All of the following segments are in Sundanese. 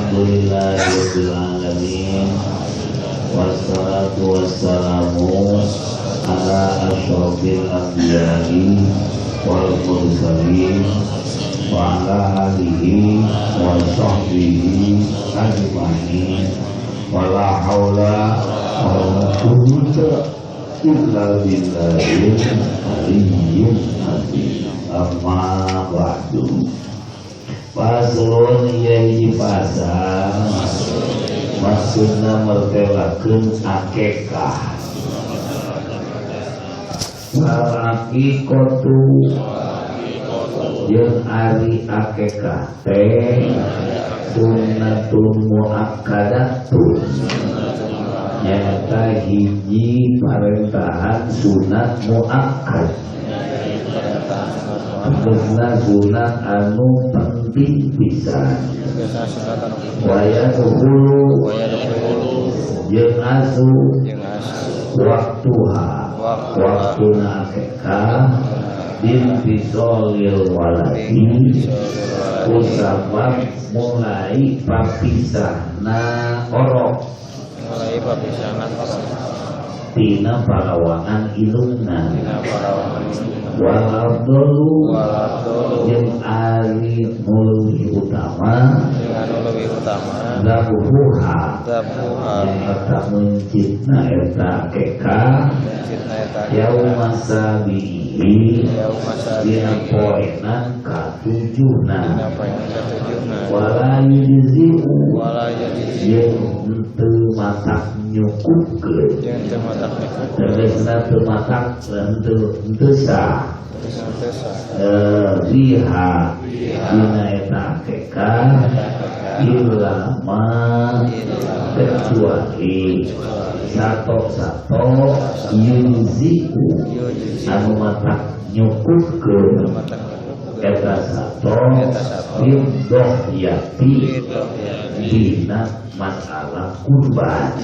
Alhamdulillahirabbil alamin. Wassalatu wassalamu ala asyrafil anbiya'i wal mursalin wa ala alihi wa sahbihi ajma'in. Wala haula wala quwwata illa billahil aliyyil azim. Amma ba'du. Paslon ieu pasal maksudna mertelakeun akekah. Wal aqiqatu jeung ari akekah teh sunnatun muakkadatun, nyaeta hiji parentahan sunat muakkad. Maksudna sunat anu penting pisan. Waya duhulu jeung asu waktuha, waktuna akekah binfisolil waladi kusabab mulai papisahna orok, mulai papisahna orok tina parawangan ilungna. Wal afdalu jeung ari nu leuwih utama zabuha eta mencitna eta akekah yauma sabihi dina poena katujuhna. Wala yujzi'u jeung teu matak nyukupkeun, tegasna teu matak teu sah biha dina eta akekah illa ma kecuali sato-sato yujzi'u anu matak nyukupkeun eta sato bidhohyati dina masalah kurban.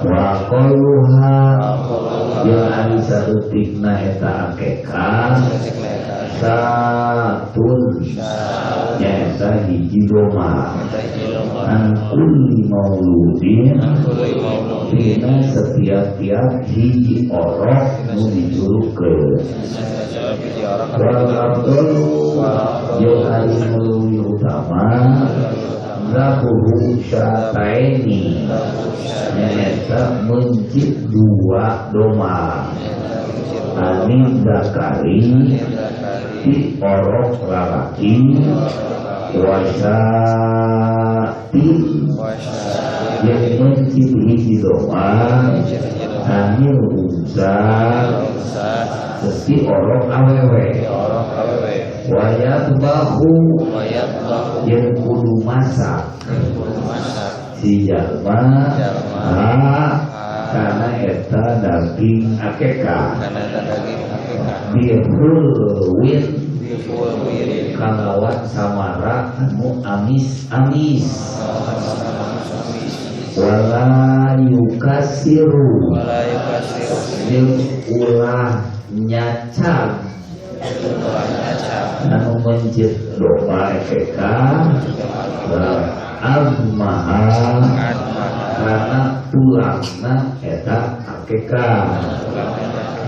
Wa qaluha jeung ari saeutikna eta akekah satun nyaeta hiji domba an kulli mauludin dina setiap-tiap hiji orok nu dijulukeun. Wal afdalu jeung ari nu leuwih utama zabuhu syataini nyaeta mencit dua domba anin zakari ti orok lalaki wasatin yang mencit hiji domba anil unsa ti orok awewe. Wayatbahu yang kudu masak si jalma karena eta daging akekah bihulwin kalawan samara anu amis-amis. Wala yukasiru jeung ulah nyacag anu mencit domba akekah azmaha karena tulangna eta akekah.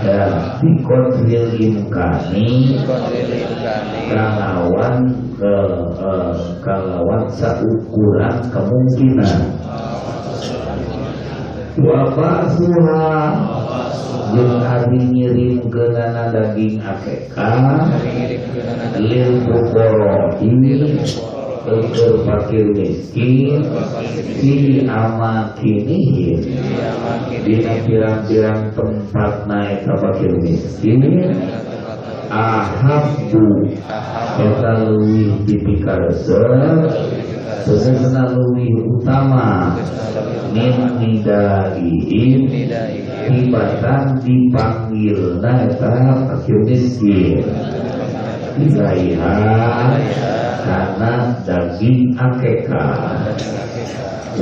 Dan biqadril imkani kalawan kalawan saukuran kemungkinan. Wa ba'suha jeung ari ngirimkeunana daging akekah lil fuqara'i keur fakir miskin fi amakinihim dina pirang-pirang tempatna eta fakir miskin ahabbu eta leuwih dipikaresep tegasna leuwih utama min nidaihim tibatan dipanggilna eta fakir miskin ilaiha karena daging akekah.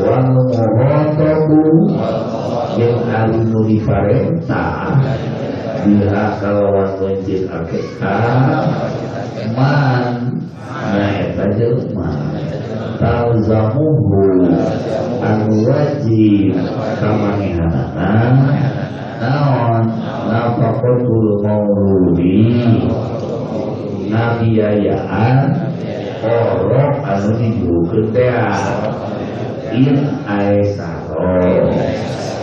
Wal muhatabu jeung ari nu diparentah biha kalawan mencit akekah man nyaeta jelema Talzamuhu anu wajib kamanehanana naon nafaqatul mauludi ngabiayaan orok anu dijurukeun teh in aesaro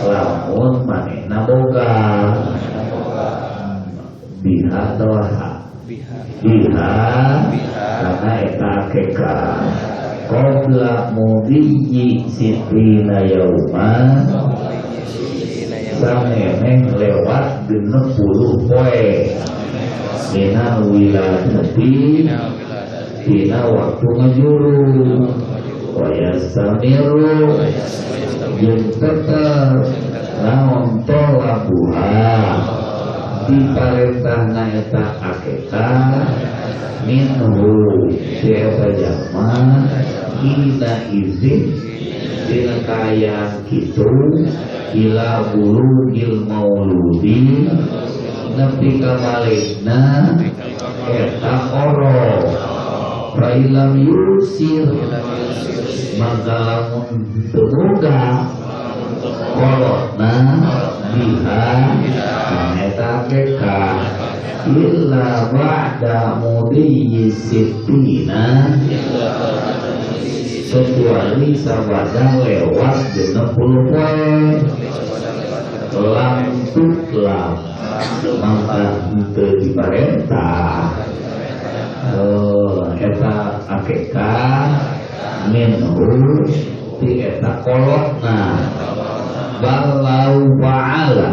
lamun manehna boga biha atawa biha karena eta akekah qabla mudiyyi sitina yauman samemeh lewat 60 poe dina wiladati dina waktu ngajuru wa yastamiru jeung tetep naon tolabuha diparentahna eta akekah minhu si eta jalma hina izin dina kaayaan kitu ila bulugil mauludi nepi ka baligna eta orok fa ilam yusir mangka lamun teu boga kolotna biha eta akekah illa ba'da mudiyyi sittina kecuali sabada lewat 60 poe lam tutlam maka henteu diparentah eta akekah minhu ti eta kolotna balau fa'ala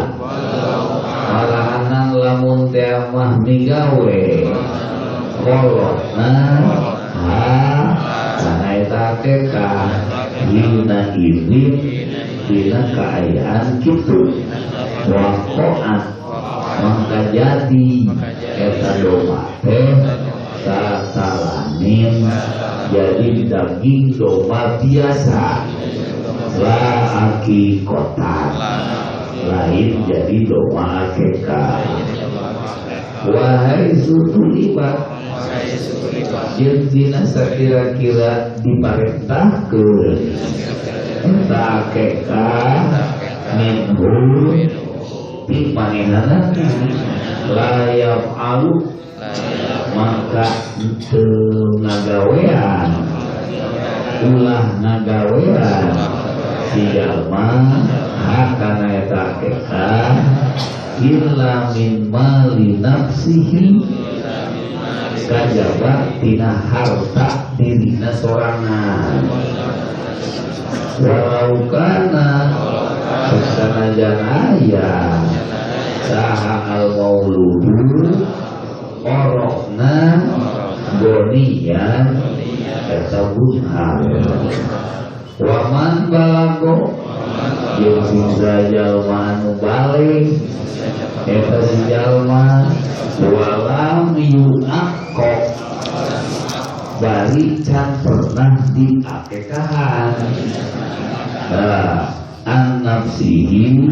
malahanan lamun teh mah migawe kolotna ha kana eta akekah dina izin dina kaayaan kitu waqoat mangka jadi eta domba teh satalanin jadi daging domba biasa la akikotan lain jadi domba akekah. Wahai sutulibat jeung dina sakira-kira diparentahkeun eta akekah minhu ti manehna layaf alu maka teu ngagawean ulah ngagawean si jalma hakana eta akekah illa min mali nafsihi kajaba tina harta dirina sorangan walau kana sanajan aya saha al mauludu orokna gonian eta bunhar waman balago jeung sing jalma anu balig eta si jalma walam yu'aqqo bari can pernah diakekahan an nafsihi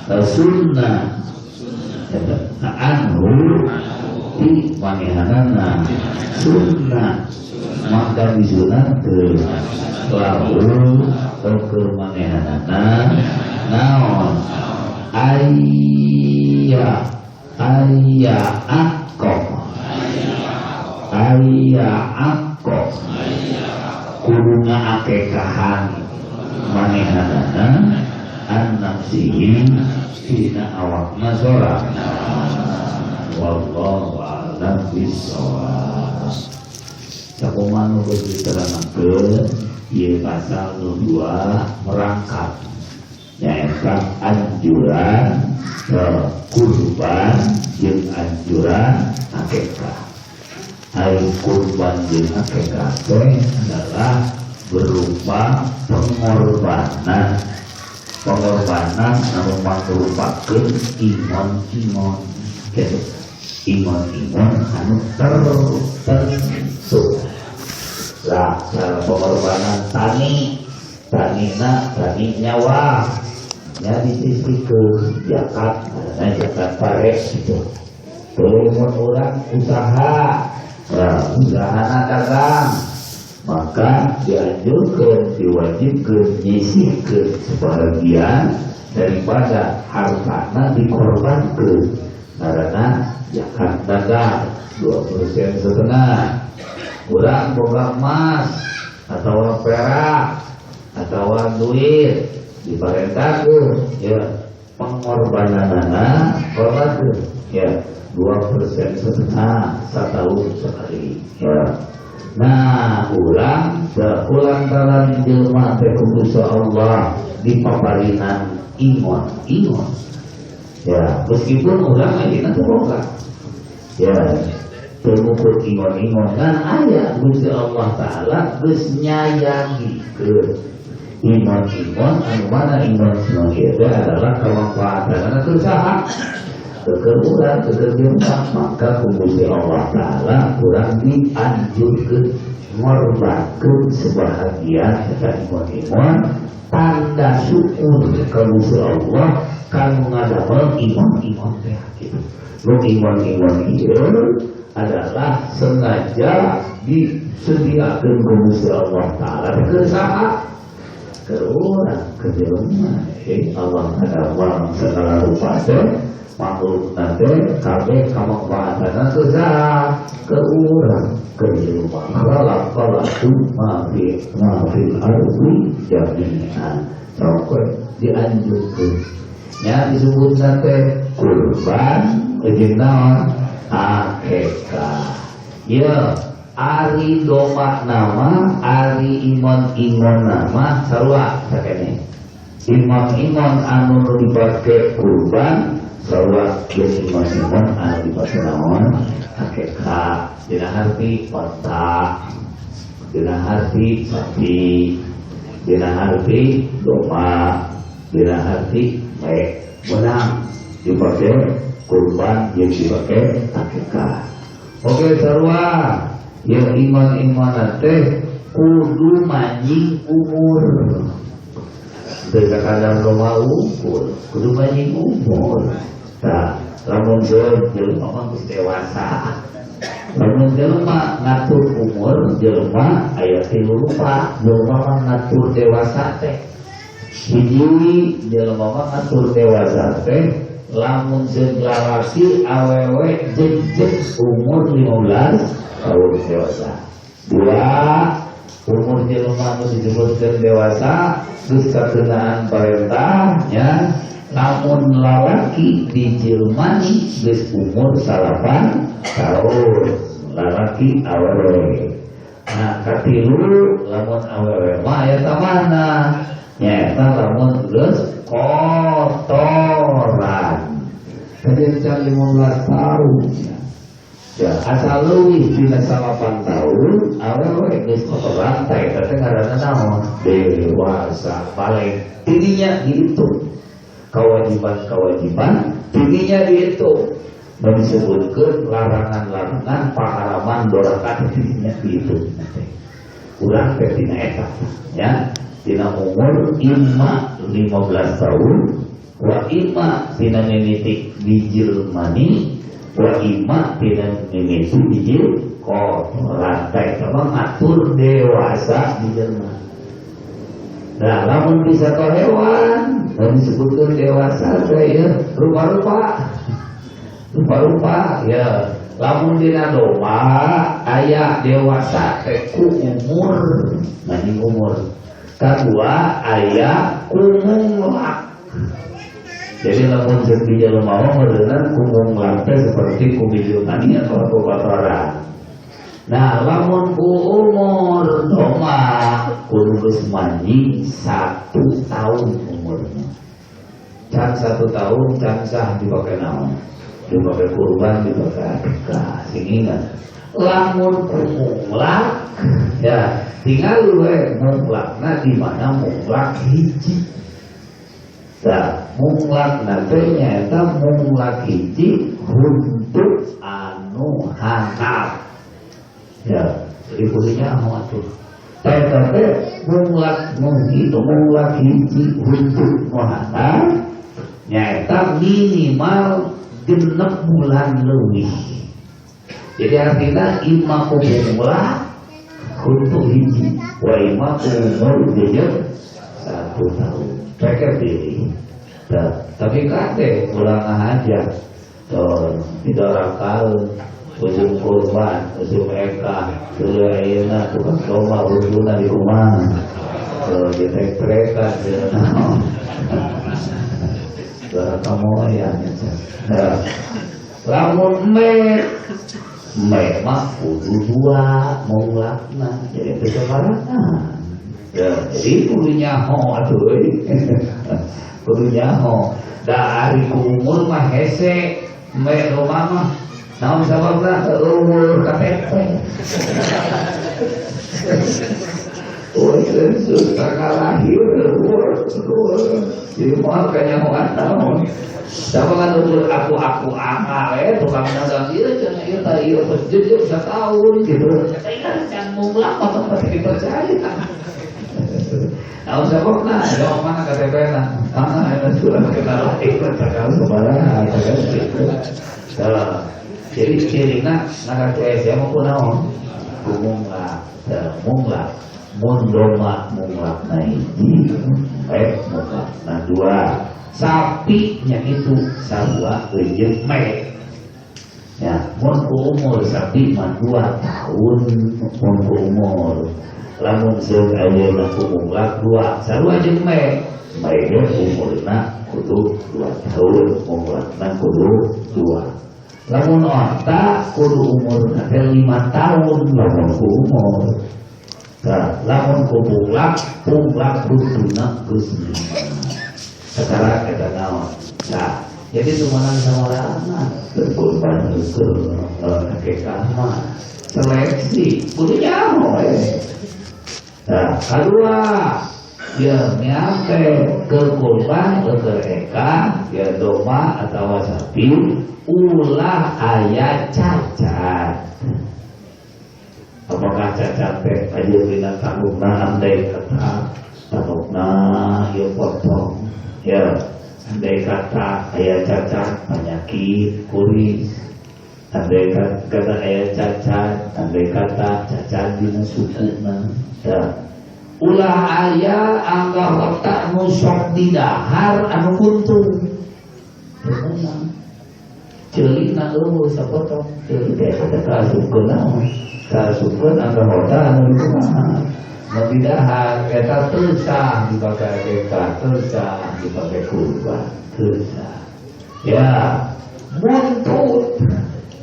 sunnah anhu ti manehanana sunnah maka disunatkeun lahu keur manehanana naon ayya ayya akko ayya akko kudu ngaakekahan manehanana an nafsihi tina awakna sorangan. Wallahu a'lam bissawab. Sakumaha nu geus diterangkeun ieu pasal nu 2 merangkap nyaeta anjuran kurban jeung anjuran akekah. Ai kurban jeung akekah teh adalah berupa pengorbanan. Pengorbanan anu mangrupakeun ingon-ingon gitu. Ingon-ingon anu tertentu. Lah, cara pengorbanan tani, tanina tani nyawa. Nya disisihkeun zakat, karena zakat pare gitu. Tuluy mun urang usaha, nah, usahana dagang. Maka dianjurkan, diwajibkan, nyisihkan sebagian daripada hartana dikorbankan. Karena zakat dagang 2,5%. Kurang boga emas atau perak atau duit diparentahkeun ya pengorbananana korbankeun ya 2,5% setahun sekali ya. Nah, urang kulantaran jelema teh ku Gusti Allah dipaparinan ingon-ingon. Ya, meskipun urang ayeuna teu boga. Ya, teu ngukur ingon-ingon kan aya Gusti Allah Taala geus nyayangikeun ingon-ingon anu mana ingon-ingon ieu teh adalah kamanfaatan keur saha? Keur urang, keur jelema, maka ku Gusti Allah Taala urang dianjurkeun ngorbankeun sebahagian eta ingon-ingon tanda syukur ka Gusti Allah kanu ngadamel ingon-ingon teh kitu. Nu ingon-ingon ieu adalah sengaja disediakeun ku Gusti Allah Taala keur saha? Keur urang, keur jelema. Allah ngadamel segala rupa teh makhluk nanti kabeh kamanfaatana keur saha? Keur urang, keur jelema. Khalaqallahu ma fil ardi jami'an. Sok dianjurkeun. Nya disebut teh kurban jeung naon? Akikah. Ya, ari domba nama, ari ingon-ingon nama sarua sakene. Ingon-ingon anu dipake kurban sarua jeung ingon-ingon anu dipake naon? Akikah. Dina harti onta, dina harti sapi, dina harti domba, dina harti baik menang dipakai kurban yang dipakai akikah. Oke sarua yang iman-iman teh kudu manjing umur. Teu sakadar domba unggul, kudu manjing umur. Tah, lamun jelema mah geus dewasa. Lamun jelema ngatur umur jelema aya tilu rupa, jelema mah ngatur dewasa teh. Hiji jelema mah ngatur dewasa teh lamun seung lalaki awewe jejeg umur 15 tahun dewasa. Dua, umur jelema nu disebutkeun dewasa geus kakenaan parentah nya, lamun lalaki dijelmani geus umur 9 tahun lalaki awewe. Nah, katilu lamun awewe mah aya tamana nyaeta lamun geus kotoran. Tadi can 15 tahun. Ya, asal leuwih dina 8 tahun awewe geus kotoran teh eta teh ngaranna naon? Dewasa balik. Tidinya dihitung. Kewajiban-kewajiban tidinya dihitung. Nu disebutkeun larangan-larangan paharaman doraka tidinya dihitung. Urang teh dina eta ya. Dina umur imma 15 tahun, wa imma dina mimiti bijilmani, wa imma dina mimiti bijil kotoran. Teh eta mah ngatur dewasa di jelema. Nah, lamun bisa ke hewan, dan disebutkan dewasa teh ya rupa-rupa. Rupa-rupa ya. Lamun dina domba aya dewasa teh ku umur, manjing umur. Kedua aya kumunglak. Jadi lamun sepi jelema mah meureunna kumunglak teh seperti ku bijilmani atau ku kotoran. Nah, lamun ku umur domba kudu geus manjing 1 tahun umurnya. Can 1 tahun can sah dipake naon? Dipake kurban, dipake akikah. Sing ingat. Lamun ku munglak ya tinggal we munglakna di mana munglak hiji. Tah, munglakna teh nyaeta munglak hiji untuk anu handap. Ya, jadi kulinya anu atuh. Eta teh munglak itu munglak hiji untuk nu handap nyaeta minimal 6 bulan leuwih. Jadi artinya imma ku munglak Huntu hiji wa imma ku umur genep 1 tahun. Mereka pilih. Tapi kate ulang aja. Tuh, tidak rakal ujung kurban, ujung eka, dulu ayeuna tukang domba hutuna di rumah. Tuh, ditrek-trekan jeung naon. Suara kamoyan. Nah, lamun me mah kudu dua maulakna jadi teu sembarangan. Ya, jadi kudu nyaho atuh euy. Kudu nyaho. Da ari ku umur mah hese me rumah mah naon sababna umur KTP. Oh, sensus tanggal lahir umur. Jadi moal kanyahoan naon. Sama kan ukur aku amal tukang dagang ieu cenah ieu tah ieu masjid ieu satahun gitu. Tapi kan can mumlak mah pasti dipercaya. Naon sababna? Ya mana KTP-na? Mana eta surat kenal lahir tanggal sabaraha tanggal gitu. Salah. Jadi cirina ngaran SMA mah kunaon? Ku mungla, mungla. Mun domba munglakna hiji, munglakna dua. Sapinya itu sarua jeung me. Ya, mun ku umur sapi mah 2 tahun mun ku umur. Lamun seung ayeuna ku munglak 2, sarua jeung me. Me ge umurna kudu 2 tahun, munglakna kudu 2. Lamun onta kudu umurna teh 5 tahun lamun ku umur. Tah, lamun ku munglak, munglak kuduna geus 5. Sekarang kita naon. Nah, jadi semuanya sama orang berkorban ke akikah mah seleksi kudu nyaho. Nah, kedua ya nyampe ke kurban ke eka ya domba atau sapi ulah aya cacat. Apakah cacat teh aya dina tanggungan andai kata tanggungan ya potong. Ya, andai kata aya cacat penyakit kuris, andai kata aya cacat, andai kata cacat dina sukuna. Ya. Ulah aya anggota nu sok didahar anu kuntung. Teu ceulina eueuh sapotong, ceuli teh eta kaasupkeun naon? Kaasupkeun anggota anu kumaha? Didahar eta teu sah dipake akikah, teu sah dipake kurban, teu sah. Ya, buntut.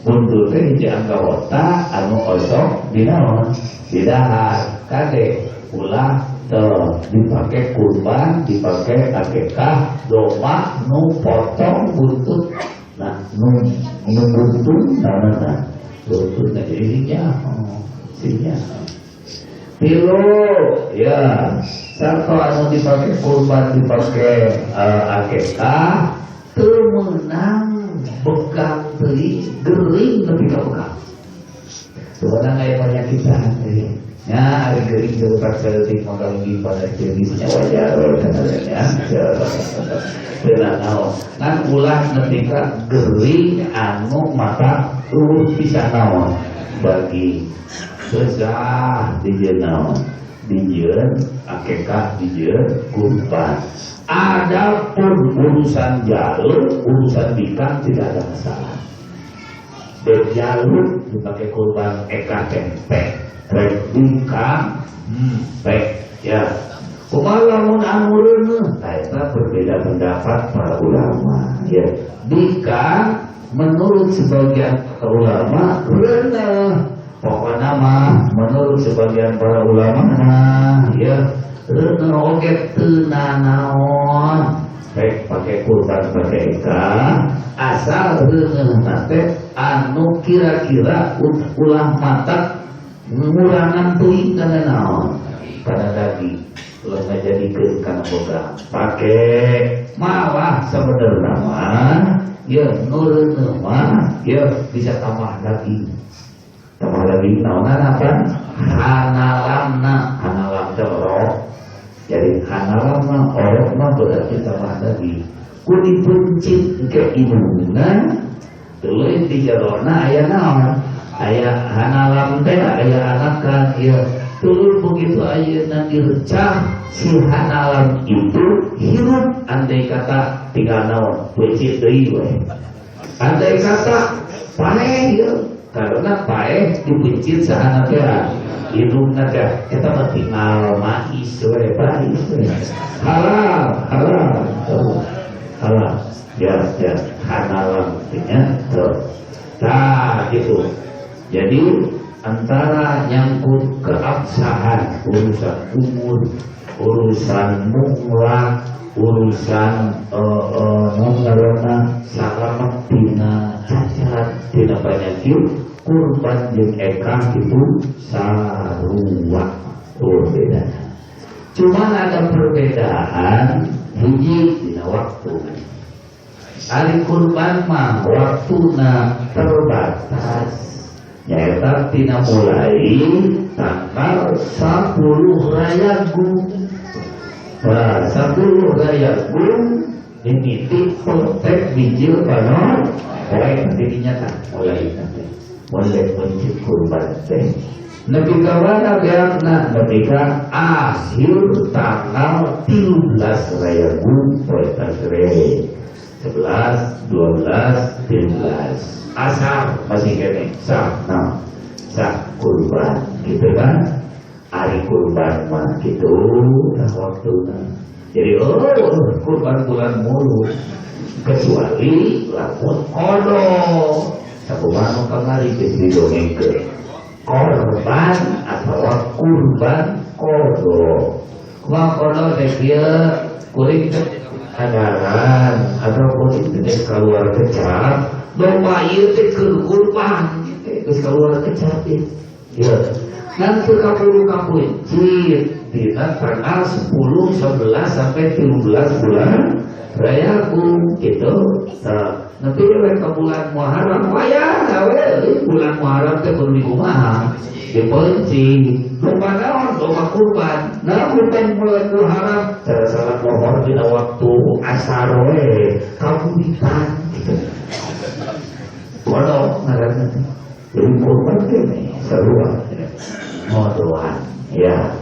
Buntut teh hiji anggota anu osok dinaon? Didahar. Kade ulah teu dipake kurban, dipake akikah domba nu potong buntut. Nah, nu buntut naonna? Buntutna jadi nyaho, sinya. Tilu ya, sarta anu dipake kurban dipake akikah teu meunang bekam teuing gering nepi ka bekam. Sebenarnya aya penyakitan teuing. Ya, ari gering teu saeutik maka lagi pada jenisnya wajar ya. Teu naon. Ngan ulah nepi ka gering anu mata eueuh bisa naon bagi sesah dijieun naon, dijieun akikah, dijieun kurban. Adapun urusan jalur, urusan bikang tidak ada masalah. Berjalur dipakai kurban eka tempe, rek bikang tempe, ya. Kumaha lamun anu reuneuh, nah eta berbeda pendapat para ulama, ya. Bikang menurut sebagian para ulama reuneuh. Pokoknya mah menurut sebagian para ulama mah ya reuneuh oge teu nanaon rek pake kurban pake eka asal reuneuh teh anu kira-kira ulah matak ngurangan teuing kana naon kana daging ulah ngajadikeun kana boga pake malah sabenerna mah ya nu reuneuh mah ya bisa tambah daging. Tambah lagi naonan apa? Hanalamna, hanalam teh orok. Jadi hanalamna orok mah berarti tambah lagi. Ku dipencit ke indungna, tuluy di jerona aya naon? Aya hanalam teh aya anakan ieu. Tuluy begitu ayeuna direcah si hanalam itu hirup, andai kata tinggal naon peuncit deui we. Andai kata paeh ieu, karena paeh dipencit sahana teh hidungna teh eta mah tinggal mais we, mais we. Halal, halal, halal. Ya, ya, hanalam nya tuh. Tah gitu. Jadi antara nyangkut keabsahan urusan umur, urusan munglah, urusan ngaranna salamet tina cacat, tina penyakit, kurban jeung ekah itu sarua. Tuh bedana. Cuman ada perbedaan hiji dina waktu. Ari kurban mah waktuna terbatas, nyaeta tina mulai tanggal 10 Rayagung. Nah, 10 Rayagung mimiti potek bijil panon poek dirinya tah mulai teh mulai mencit kurban teh nepi ka mana beakna, nepi ka akhir tanggal 13 Rayagung poe tasrek 11, 12, 13 asar masih kene sah, nah sah kurban gitu kan. Ari kurban mah gitu nah waktuna. Jadi oh kurban bulan mulu kecuali lamun kodo sakumaha nu kamari geus didongengkeun korban atau kurban kodo. Kumaha kodo teh kieu kuring teh adaran atau kuring teh keluar kecap domba ieu teh keur kurban geus keluar kecap ieu. Ieu ngan teu kaburu kapuncit dina tanggal 10, 11 sampai 13 bulan Rayagung gitu. Nah, nanti we ka bulan Muharram wayah we bulan Muharram teh kudu dikumaha dipencit domba naon domba kurban. Nah kurban bulan Muharram cara salat lohor dina waktu asar we kaburitan gitu. Bodoh ngaranna teh. Jadi kurban teh sarua modoan ya.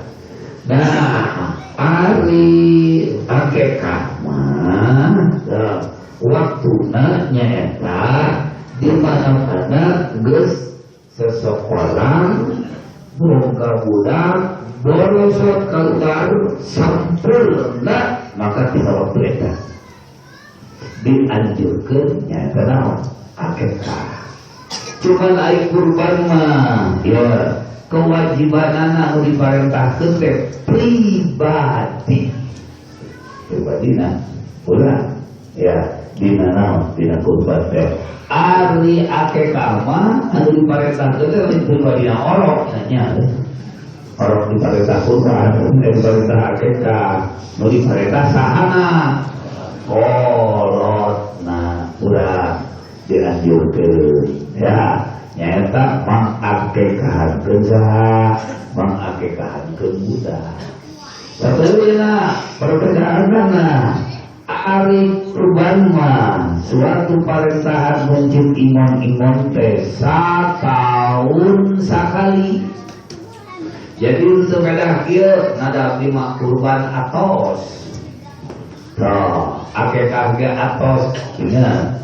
Nah, ari akekah mah waktuna nyaeta di mana-mana geus seseorang boga budak borosot keluar sampurna maka tina waktu eta dianjurkeun nyaeta naon akekah. Cuman ari kurban mah ya kewajibanana anu diparentahkeun teh pribadi. Pribadina ulah ya dina naon dina kurban teh. Ari akekah mah anu diparentahkeun teh lain pribadina orok nya. Orok diparentah kurban, diparentah akekah, nu diparentah sahana kolotna urang dianjurkeun ya. Nyaeta mangakekahankeun saha, mangakekahankeun budak. Sateueuna perbedaanna ari kurban mah suatu parentahan mencit ingon-ingon teh sataun sakali. Jadi untuk kedah kieu ngadap lima kurban atos. Toh, akekah ge atos nya.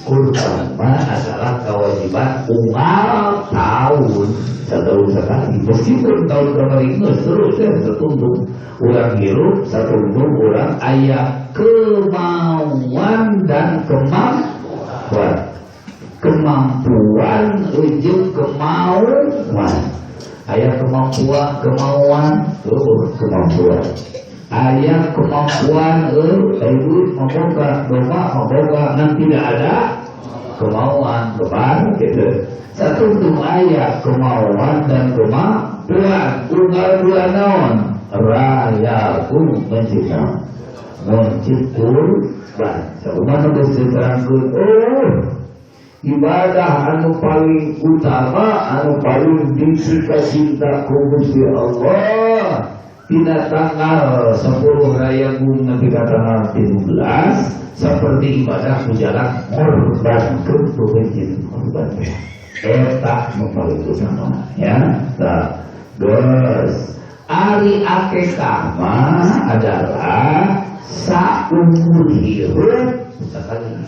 Kurban mah adalah kewajiban unggal tahun setahun sekali. Meskipun tahun kemarin terus ya setunduk orang hirup, setunduk orang aya kemauan dan kemampuan, kemampuan ujung kemauan, aya kemampuan, kemauan, kemampuan. Aya kemampuan, ibu memboga, domba memboga, nan tidak ada kemauan, kemar gitu. Satu untuk aya kemauan dan kemampuan, unggal dua naon, rayaku mencipta, mencipta. Sakumaha geus diterangkeun, oh ibadah anu paling utama, anu paling disuka cinta ku Gusti Allah. Tina tanggal 10 Rayagung nepi ka tanggal 13 seperti ibadah berjalan korban ke korban eta nu paling utama ya. Nah, Geus ari akekah mah adalah saumur hirup sakali.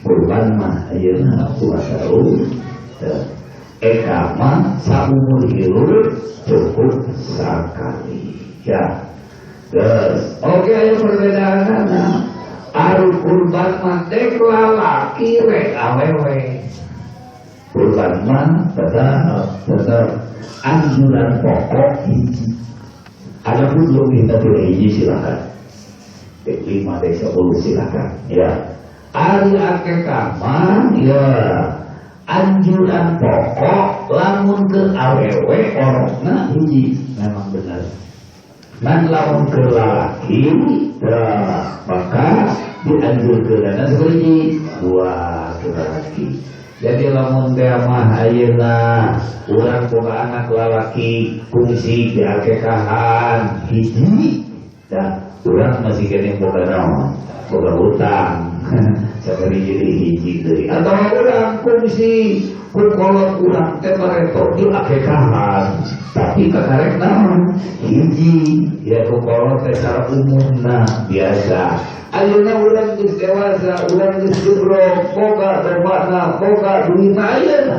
Kurban mah ayeuna 2 tahun. Eka mah saumur hirup cukup sakali. Ya. Geus. Oke, ayo perbedaanna. Ari kurban mah dek lalaki rek awewe. Kurban mah tetap anjuran pokok hiji. Adapun lebih dari hiji silakan. Dek 5, dek 10 silakan. Ya. Ari akekah mah ya anjuran pokok lamun ke awewe orokna hiji memang benar. Man lamun ke lalaki maka dianjurkeunana hiji dua ke lalaki. Jadi lamun teh mah ayeuna urang boga anak lalaki kungsi diakekahan hiji dah urang masih keneh boga naon boga hutang sakali jadi hiji deui atau urang kungsi ku kolot urang teh bareto diakekahan tapi kakarek naon hiji ya ku kolot teh secara umumna biasa. Ayeuna urang geus dewasa, urang geus gebrok, boga dombana, boga duitna ayeuna.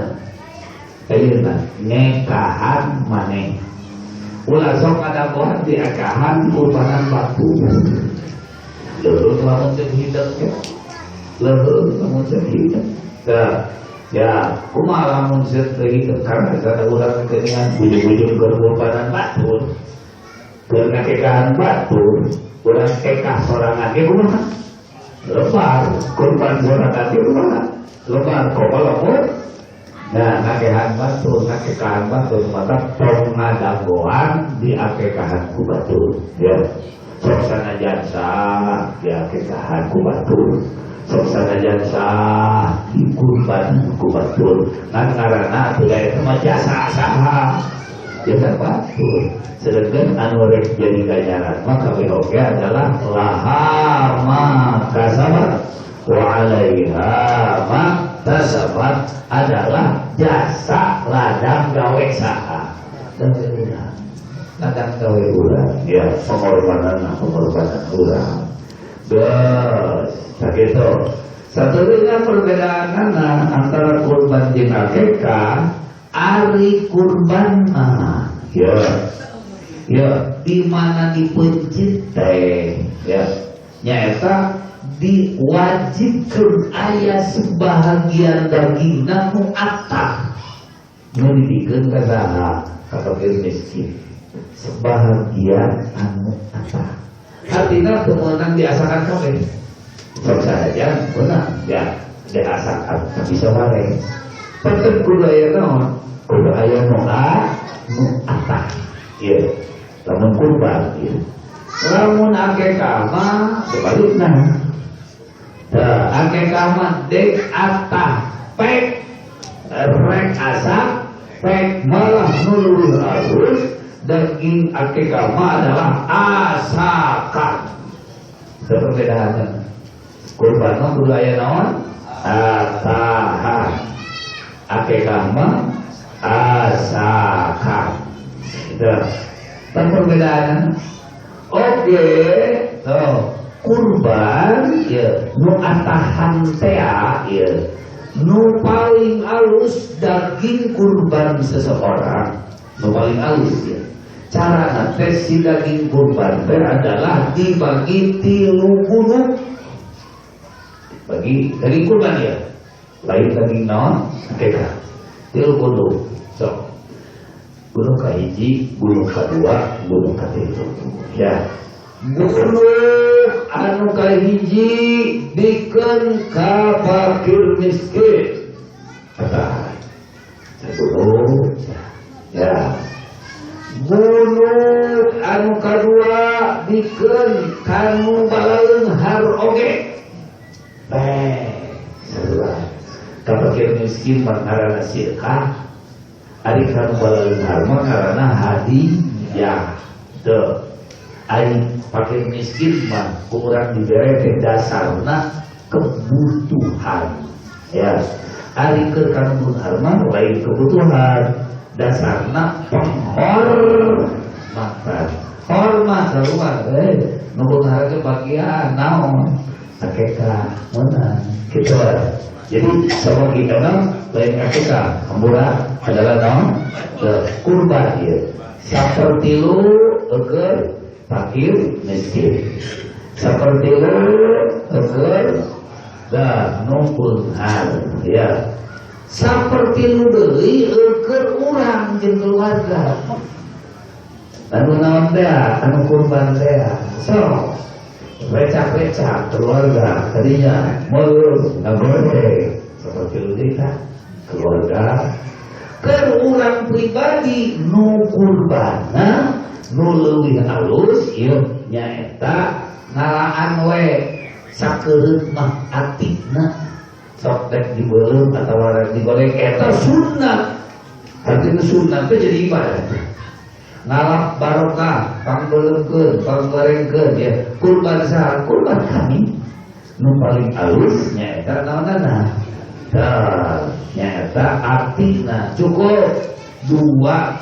Ayeuna ngekahan maneh. Ulah sok ngadagohan diakahan kurbanan batu. Leuheung lamun teu hideung teh. Leuheung lamun teu hideung. Tah, ya, kumaha lamun teu hideung karena sada urang geuningan bujung-bujung keur kurbanan batur. Keur ngakekahan batur. Urang ekah sorangan ge kumaha? Lebar, kurban sorangan ge kumaha? Lebar komo. Nah, ngakehan batur, ngakekahan batur mata tong ngadagoan diakekahan ku batur. Ya. Sok sanajan sah diakekahan ku batur. Sok sanajan sah dikurban ku batur. Ngan ngaranna atuh da eta mah jasa saha? Jasa batur. Sedangkan anu rek jadi ganjaran maka kabeh oge adalah laha ma kasabat wa 'alaiha ma tasabat adalah jasa ladang gawe saha. Ladang gawe urang ya pengorbanan urang. Geus sakitu. Satunya perbedaanana antara kurban jeung akekah ari kurban mah ya. Ya, di mana dipencit teh ya. Nyaeta diwajibkeun aya sebahagian dagingna nu atah. Nu dibikeun ka saha? Ka fakir miskin. Sebahagian anu atah. Artinya teu meunang diasakan kabeh. Sok saja meunang ya diasakan bisa wae. Penting kudu aya naon? Kudu aya nu atah. Ya. Lamun kurban ya. Lamun akekah mah sebalikna. Tah akekah mah dek atah pek rek asak pek malah nu leuwih halus daging akekah mah adalah asakan. Perbedaanna. Kurban mah kudu aya naon? Atahan. Akekah mah asakan. Tah perbedaan. Oke, oh, kurban ya nu atahan tea ya nu paling alus daging kurban seseorang, nu paling alus ya. Cara tes si daging kurban teh adalah dibagi 3 gunung. Bagi daging kurban ya, lain daging naon? Akekah. 3 gunung. So, gunung kahiji, gunung kadua, gunung katilu. Ya. Gunung anu kahiji dikeun ka fakir miskin. Kata gunung. Ya. Gunung anu kadua dikeun kanu baleunghar oge. Beh, sarua. Ka fakir miskin mah ngaranna sedekah. Ari kanu baleunghar mah ngaranna hadiah. Teu. Ari fakir miskin mah kurang dibere teh dasarna kebutuhan. Ya. Ari keur kanu beunghar mah lain kebutuhan. Dasarna penghormatan. Hormat sarua nu beunghar bagian naon? Akekah meunang kitu. Jadi sama kita mah lain akekah, hampura adalah naon? Kurban ieu. Sapertilu eukeun fakir miskin. Sapertilu eukeun da nu beunghar ya. Sapertilu deui eukeun urang jeung keluarga. Anu naon teh? Anu kurban teh. Sok recak-recak keluarga tadinya meureum ngagoreng sapertilu deui tah keluarga. Keur urang pribadi nu kurbanna nu leuwih alus ieu nyaeta ngalaan we sakeureut mah atina sok rek dibeuleum atawa rek digoreng eta sunnah. Artinya sunnah teh jadi ibadah. Ngalap barokah pangbeuleumkeun panggorengkeun ya kurban saha kurban kami nu paling alus nyaeta naonana tah nyaeta artina cukup 2 3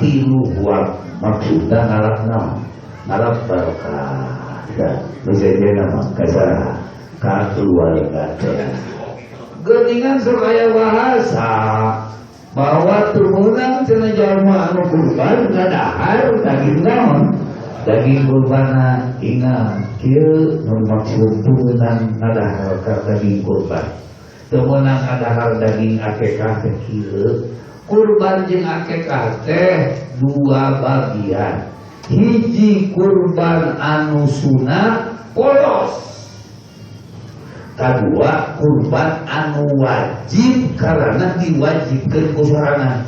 buah maksudna ngalap naon ngalap barokah ya nu sejenna mah ka ka keluarga teh geuningan sok aya bahasa bahwa teu meunang cenah jalma anu kurban ngadahar daging naon daging kurbanna. Ingat kieu nu maksud teu meunang ngadahar ka daging kurban teu meunang ngadahar daging akekah teh kieu. Kurban jeung akekah teh 2 bagian. Hiji kurban anu sunat polos, kadua kurban anu wajib karena diwajibkan ku sorangan.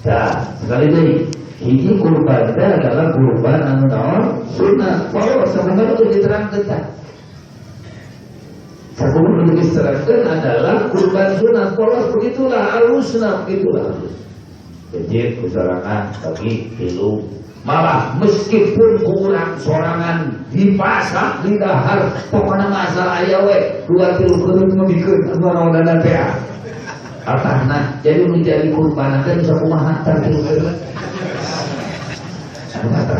Nah, sekali deui hiji kurban teh adalah kurban anu naon sunat polos sakumaha nu diterangkeun tah. Sakumaha nu diterangkeun adalah kurban sunat polos begitulah alusna begitulah alus. Wajib ku sorangan bagi tilu. Malah meskipun kurang sorangan dipasak di dahar pokoknya masalah aya we 2 3 keureup ngebikeun anu naonana teh atahna jadi nu jadi kurban teh bisa kumaha tar tilu keureup anu atah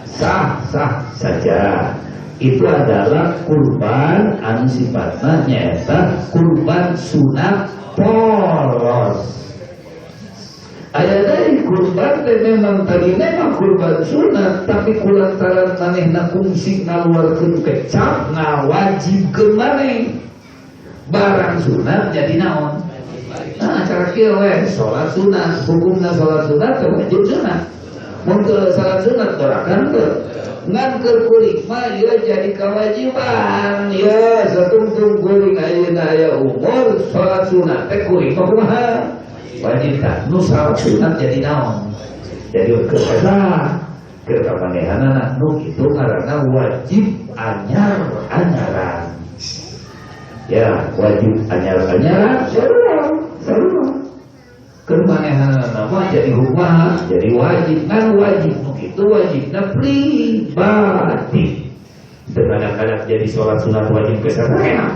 sah sah saja. Itu adalah kurban anu sifatna nyaeta kurban sunat polos. Aya deui kurban teh memang tadi memang kurban sunat tapi kulantaran manehna kungsi ngaluarkeun kecap ngawajibkeun maneh barang sunat jadi naon. Nah cara kieu we salat sunat hukumna salat sunat teh wajib sunat mun teu salat sunat dorakan teu ngan keur kuring mah ieu jadi kewajiban ieu satungtung kuring ayeuna aya umur salat sunat teh kuring mah kumaha wajib tak nu salat sunat jadi naon jadi kepada kekapanehanana nu kitu ngaranna wajib anyar-anyaran ya wajib anyar-anyaran sarua sarua keur manehanana mah jadi hukuman jadi wajib kan wajib nu kitu wajibna pribadi teu kadang-kadang jadi salat sunat wajib kesana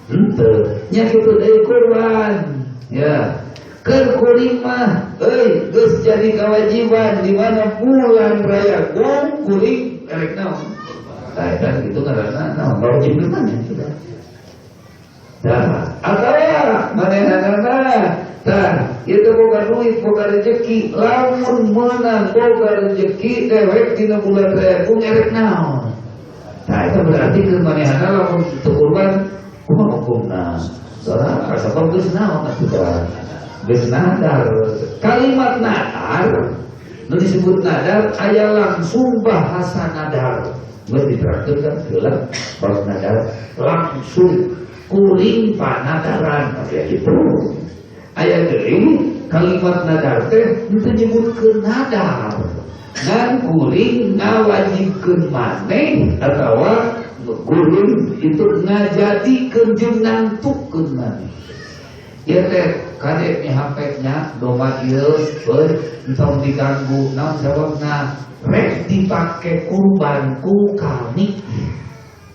henteu nya kitu deui kurban ya keur kuring mah euy geus jadi kewajiban di mana bulan raya gong kuring erek naon tah eta kitu ngaranna naon wajib mah sudah tah atawa manehanana tah ieu teh boga duit boga rezeki lamun meunang boga rezeki dewek dina bulan raya gong erek naon tah eta berarti keur manehana lamun teu kurban kumaha hukumna soalna kasabab geus naon atuh tah geus nadar. Kalimat nadar nu disebut nadar aya langsung bahasa nadar geus diterangkeun kan heula bab nadar langsung kuring panadaran ya gitu. Aya deui kalimat nadar teh henteu nyebutkeun nadar ngan kuring ngawajibkeun maneh atawa kuring itu ngajadikeun jeung nangtukeun maneh. Ieu teh kade mi HP nya domba ieu euy entong diganggu naon sababna rek dipake kurban ku kami.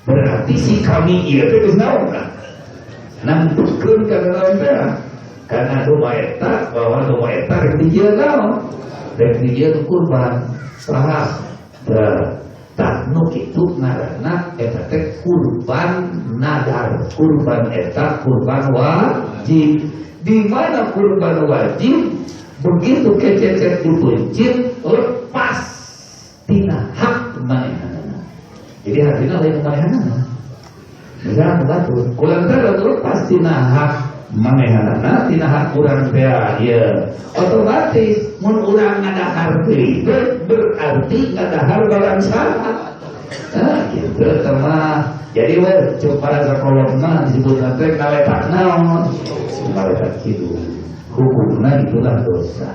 Berarti si kami ieu teh geus naon tah? Nangtukeun kana naon teh? Karena domba eta bahwa domba eta rek dijieun naon? Rek dijieun kurban. Paham? Tah nu kitu ngaranna eta teh kurban nadar. Kurban eta kurban wajib. Di mana kurban wajib begitu kececet dipencit lepas tina hak manehanana. Jadi artinya lain manehanana. Misalnya batur, kurang teh lepas tina hak manehanana, tina hak urang teh ieu. Otomatis mun urang ngadahar deui berarti ngadahar barang saha. Nah, gitu mah. Jadi we cek para sakolot mah disebutna teh ngaletak naon? Ngaletak kitu. Hukumna itulah dosa.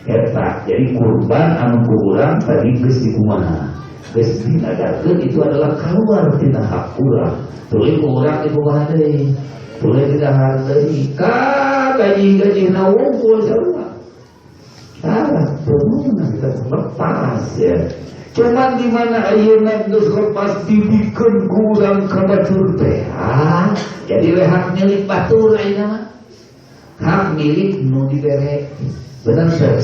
Eta jadi kurban anu ku urang tadi geus dikumaha? Geus dinadarkeun itu adalah keluar tina hak urang. Tuluy ku urang dikumaha deui? Tuluy didahar deui. Ka gaji-gajina wungkul sarua. Tah, teu kita lepas ya. Cuman di mana ayeuna geus lepas dibikeun ku urang ka batur teh. Jadi we hak milik batur ayeuna mah. Hak milik nu dibere. Bener teh?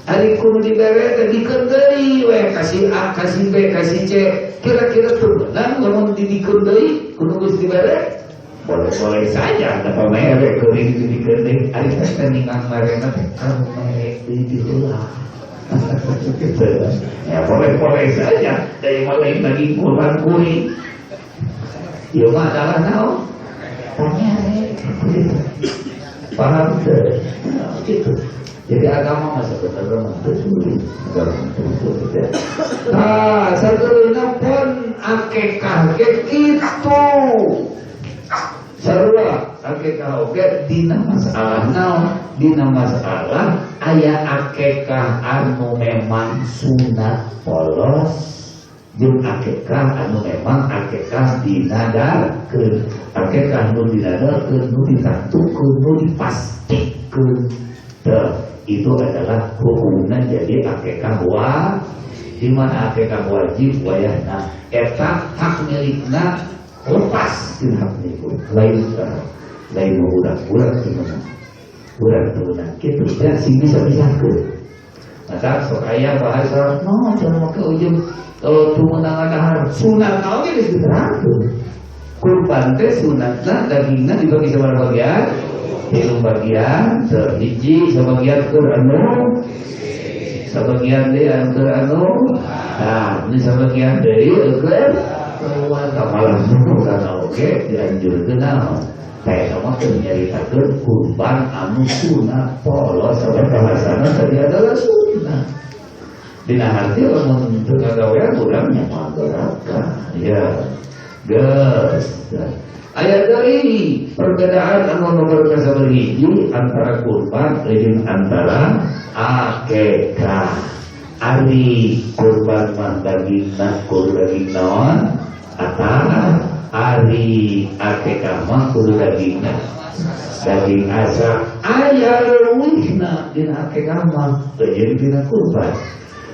Ari ku nu dibere teh dikeun deui we kasih A, kasih B, kasih C. Kira-kira teu beunang lamun dibikeun deui ku nu geus dibere? Boleh-boleh saja ada pamere keuring dibikeun deui. Ari teh ningang merena teh kamu mere deui di heula. Gitu. Ya boleh-boleh saja dari mulai daging kurban kuring. Ieu mah adalah naon? Pamere. Paham teu? Gitu. Jadi agama mah sebenarnya mah teu sulit. Agama teu sulit ya. Nah, satuluyna pun akekah ge kitu. Sarua akekah oge dina masalah naon? Dina masalah aya akekah anu memang sunat polos jeung akekah anu memang akekah dinadarkeun. Akekah nu dinadarkeun nu ditantukeun nu dipastikeun. Teu, itu adalah hukumna jadi akekah wa di mana akekah wajib wayahna eta hak milikna lepas tina hak milik lain lain urang-urang teu meunang. Urang teu meunang kitu teh sing bisa pisahkeun. Maka sok aya bahasa no cenah make ujung teu meunang dahar sunat naon ge geus diterangkeun. Kurban teh sunatna dagingna dibagi sabaraha bagian? Tilu bagian, hiji sabagian keur anu sabagian deui anu keur anu. Nah, ini sabagian deui keur keluarga malah kana oge dianjurkeun naon? Teh mah keur nyaritakeun kurban anu sunat polos sabab bahasana tadi adalah sunat. Dina harti lamun teu ngagawean urang nya moal doraka. Ya. Geus. Aya deui perbedaan anu nomor kasabaraha antara kurban jeung antara akekah. Ari kurban mah dagingna kudu daging naon? Atah ari akekah mah kudu dagingna daging asak. Aya leuwihna dina akekah mah jeung dina kurban.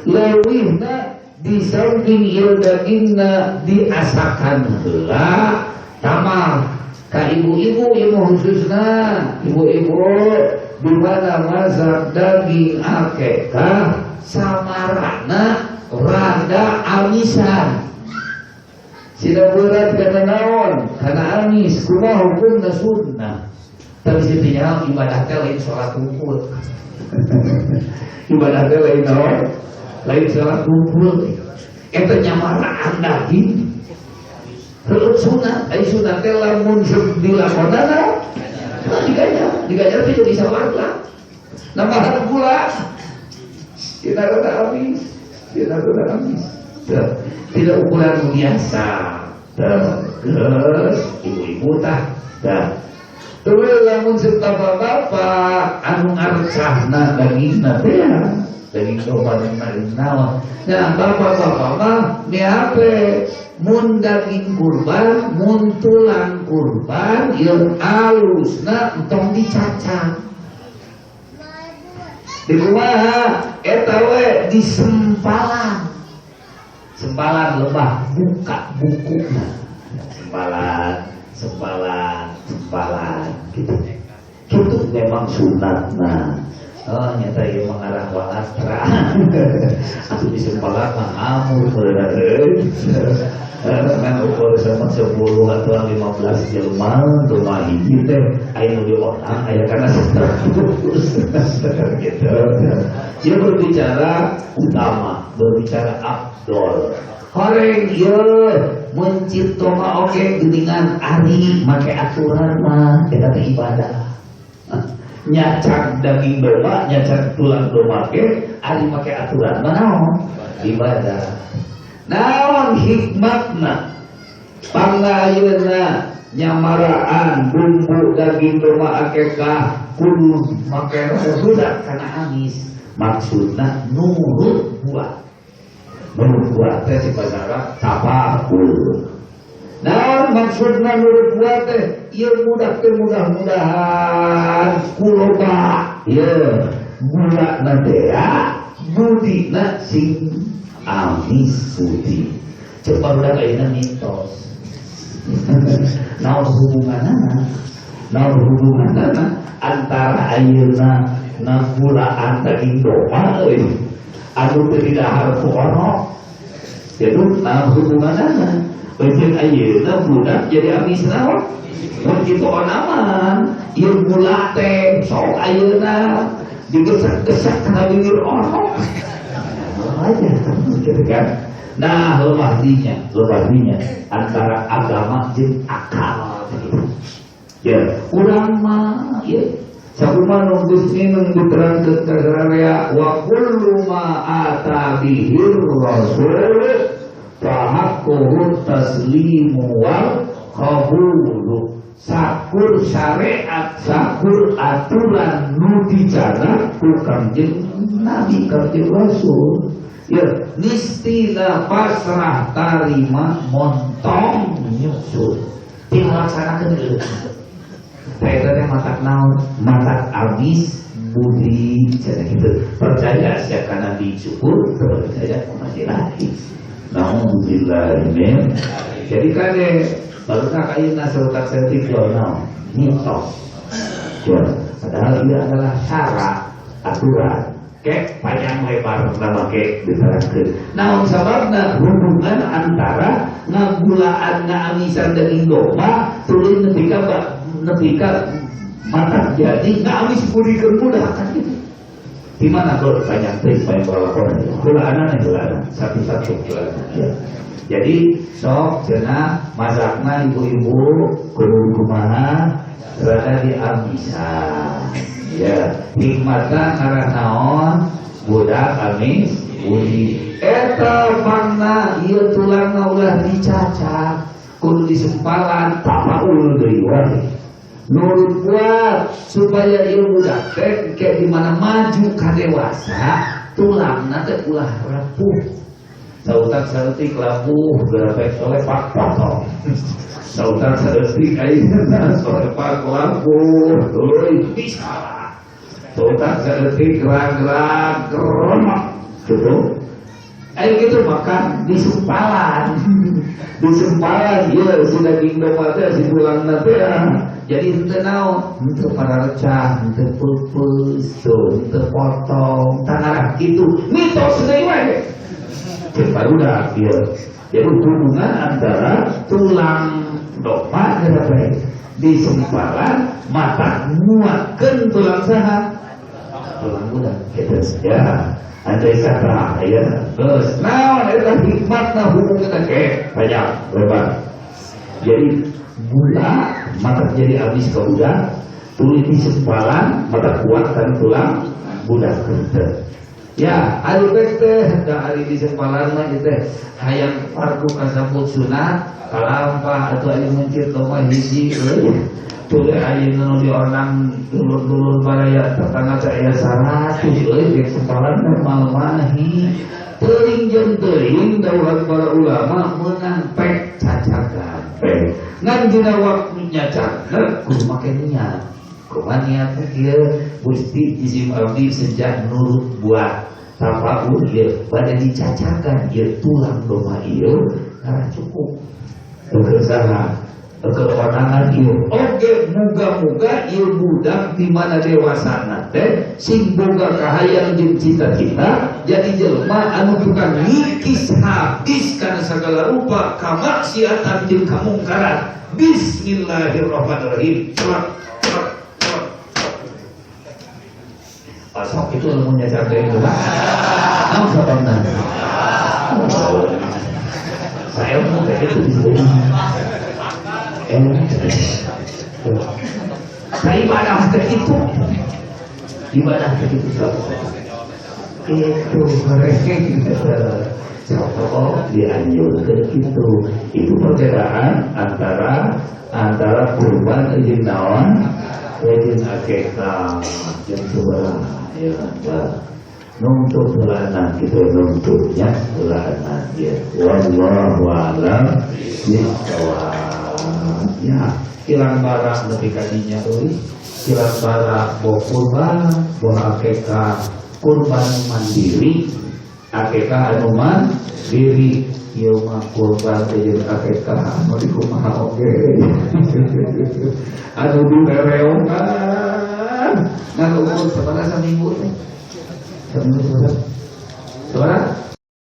Leuwihna di samping ieu dagingna diasakan heula tamah ka ibu-ibu ieu khususna ibu-ibu di mana masak daging akekah samarana rada amisan. Sida berat kana naon? Kana amis. Kumaha hukumna sunnah? Tapi sitinya ibadah teh lain salat kumpul. Ibadah teh lain naon? Lain salat kumpul. Eta nyamaraan daging. Heueuh sunat, ai sunat teh lamun dilakonana diganjar, diganjar teh jadi salat lah. Nambahan gula. Tidak rada amis, tidak rada amis. Tidak ukuran biasa. Terus ibu-ibu tah. Tah. Terus lamun serta bapak anu ngarecahna dagingna teh daging domba daging naon. Nah, bapak-bapak mah miape mun daging kurban, mun tulang kurban yang alusna entong dicacang. Di kumaha eta we disempalan. Sempalan lebah buka bukuna. Sempalan, sempalan, sempalan gitu. Itu memang sunatna. Oh nyata ieu mengarah walatra. Atuh disempalan mah amur meureun euy. Kan ukur sama 10 atau 15 jelema rumah hiji teh aya nu diotang aya kana 100 gitu. Dia berbicara utama, berbicara afdol. Horeng ieu mencit domba oge geuningan ari make aturan mah eta teh ibadah. Nyacak daging domba, nyacak tulang domba ke ari make aturan mah naon? Ibadah. Naon hikmatna? Pangayeuna nyamaraan bumbu daging domba akekah kudu make budak kana amis. Maksudna nurut buat. Nurut buat teh si bahasa Arab tafaul. Naon maksudna nurut buat teh? Ieu mudah teh mudah-mudahan kuloba. Ieu gulana teh budina sing amis budi. Cek barudak ayeuna mitos. Naon hubunganana? Naon hubunganana antara ayeuna ngagulaan daging domba euy anu teu didahar ku ono? Jadi naon hubunganana? Jeung ayeuna budak jadi amis naon? Mun kitu onaman, ieu gula teh sok ayeuna digesak-gesak kana bibir ono. Aja gitu kan. Nah, lemah dinya antara agama jeung akal gitu. Ya, urang mah ya sakumaha nu geus minum diterangkeun ka sararea wa kullu ma ata bihir rasul fa haqquhu taslimu wal qabulu. Sakur syariat, sakur aturan nu dicatat ku Kangjeng Nabi, Kangjeng Rasul. Ya, nistina pasrah tarima montong nyusul. Tinggal laksanakeun geus. Eta teh matak naon? Matak amis budi cenah kitu. Percaya sia ka Nabi syukur, teu percaya kumaha lain. Nauzubillah min. Jadi kade barudak ayeuna saeutak saeutik naon? Mitos. Ya, padahal ia adalah syarat aturan. Kek panjang lebar nama kek diterangkeun. Naon sababna hubungan antara ngagulaan ngaamisan daging domba tuluy nepi ka mata jadi ngaamis budikeun budak kan gitu. Di mana kalau panjang teh panjang balakon heulaana heulaana satu-satu heulaana ya. Jadi sok cenah masakna ibu-ibu kudu kumaha rada diamisan. Ya, hikmatna ngarah naon? Budak amis budi. Eta pangna ieu tulangna ulah dicacak, kudu disempalan tafaul deui wae. Nurut buat supaya ieu budak teh ke di mana maju ka dewasa, tulangna teh ulah rapuh. Sautak saeutik labuh gerapek solepak potong. Sautak saeutik ayeuna solepak labuh euy bisa. Sautak saeutik rag-rag geromak gitu. Ayo gitu makan disumpalan. Disumpalan ieu si daging domba teh si tulangna teh. Jadi henteu naon? Henteu pararecah, henteu peupeus, henteu potong, tangarah kitu. Mitos deui we. Cek barudak ieu. Jadi hubungan antara tulang domba jeung disumpalan mata nguatkeun tulang saha? Tulang budak gitu ya. Andai kata ya terus naon eta hikmatna hubunganna ke banyak lebar. Jadi gula mata jadi habis ke budak, tuluy disempalan mata kuatkan tulang budak gitu. Ya, ari teh da ari disempalan mah teh hayang fardu kasabut sunat kalampah atuh ari mencit domba hiji euy. Tuluy ayeuna nu diondang dulur-dulur baraya tetangga teh aya 100 euy rek sempalan mah malmahi. Teuing jeung teuing dawuhan para ulama meunang pek cacakan pek. Ngan dina waktu nyacakna kudu make niat. Kumaha niatna kieu Gusti jisim abdi sejak nurut buat tafaul ieu bade dicacakan ieu tulang domba ieu karena cukup. Teu saha Kewenangan ieu oge muga-muga ieu budak di mana dewasana teh sing boga kahayang jeung cita-cita jadi jelema anu tukang ngikis habis kana sagala rupa kamaksiatan jeung kamungkaran. Bismillahirrahmanirrahim. Celak, celak, celak. Pasok itu ilmunya capek itu Pak. Naon sababna? Saya mau kayak itu di sini. Nah, ibadah teh itu, ibadah teh itu itu mereka contoh dianjurkan itu. Itu perbedaan antara antara kurban jeung naon, jeung akikah jeung sebelah ya nuntut bulanan gitu, nuntutnya bulanan ya. Wallahu a'lam bishawab. Ya hilang barang nepi ka dinya euy, hilang barang boh kurban boh akikah, kurban mandiri, akikah anu mandiri. Ieu mah kurban teh jeung akikah anu dikumaha oge, anu direreongan ngan umur sabaraha saminggu teh, saminggu sabaraha sabaraha